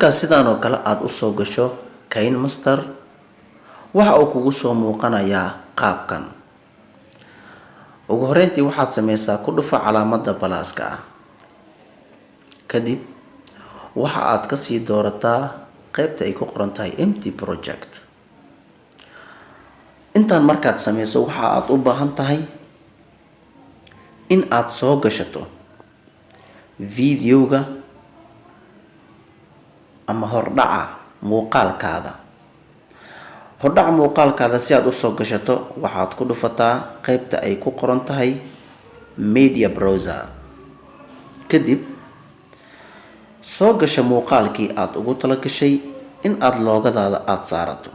Markaa sidaan oo kale aada usoo gasho KineMaster, waxa uu kugu soo muuqanayaa qaabkan. Ugu horeyntii waxaad sameysaa ku dhufa calaamada plus-ka ah. Kadib waxa aad kasii doorataa qeybta ay ku qoran tahay Empty Project. Intaan markaad sameyso, waxa aad u baahan tahay in aad soo gashato videoga ama hordhaca muuqaalkaada. Hordhaca muuqaalkaada si aad usoo gashato, waxaad ku dhufataa qeybta ay ku qoran tahay Media Browser. Kadib soo gasha muuqaalkii aada ugu talagashay in aada logo-daada aada saarato.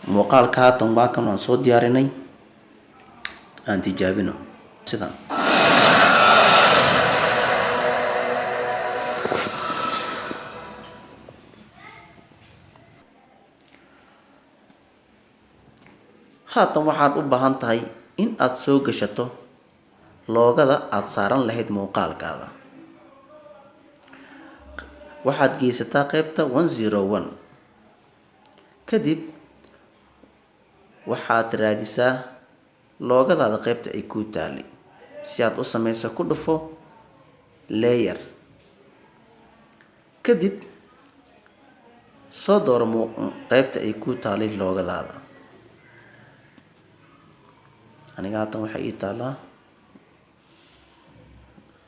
Muuqaalka haatan waa kan, waan soo diyaarinay. Aan tijaabino sidan. Haatan waxaad u baahan tahay in aad soo gashato logo-da aada saaran lahayd muuqaalkaada. Waxaad geysataa qeybta 101. Kadib waxaad raadisaa logo-daada qeybta ay kuu taalay. Si aad u sameyso, ku dhufo Layer. Kadib soo dooro qeybta ay kuu taalay logo-daada. Aniga haatan waxay ii taalaa,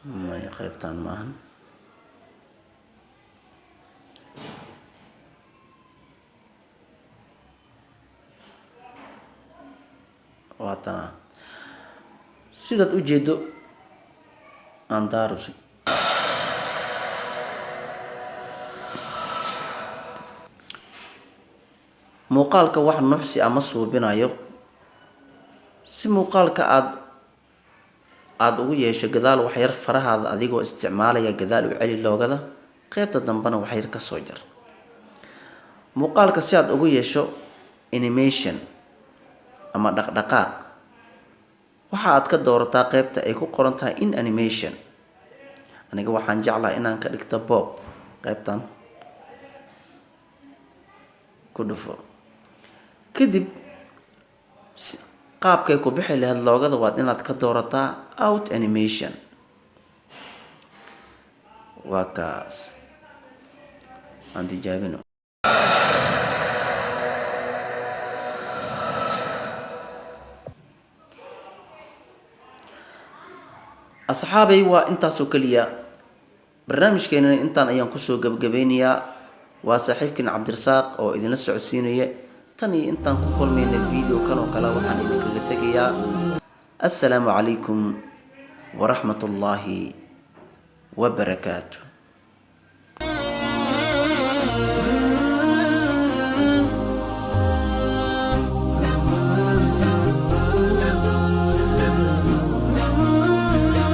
maya, qeybtan maahan. Waatana sidaad u jeedo aan daaro. Muuqaalka wax nuuxsi ama suubinayo. Si muuqaalka aada ugu yeesho gadaal, waxyar farahaada adigoo isticmaalaya gadaal u celi logo-da, qeybta dambena waxyar kasoo jar. Muuqaalka si aad ugu yeesho animation ama dhaqdhaqaaq, waxa aad ka doorataa qeybta ay ku qoran tahay in animation. Aniga waxaan jeclaha inaan ka dhigto pop. Qeybtan ku dhufo. Kadib qaabkay ku bixi lahayd logo-da waad inaad ka doorataa out animation. Waa kaas, aan tijaabino. Asxaabay, waa intaasoo keliya. Barnaamijkeenana intaan ayaan kusoo gabagabeynayaa. Waa saaxiibkiin Cabdirasaaq oo idinla socodsiinaya. Tan iyo intaan ku kulmayna video kan oo kale, waxaan idinkaga tegayaa assalaamu calaykum waraxmat ullaahi wabarakaatu.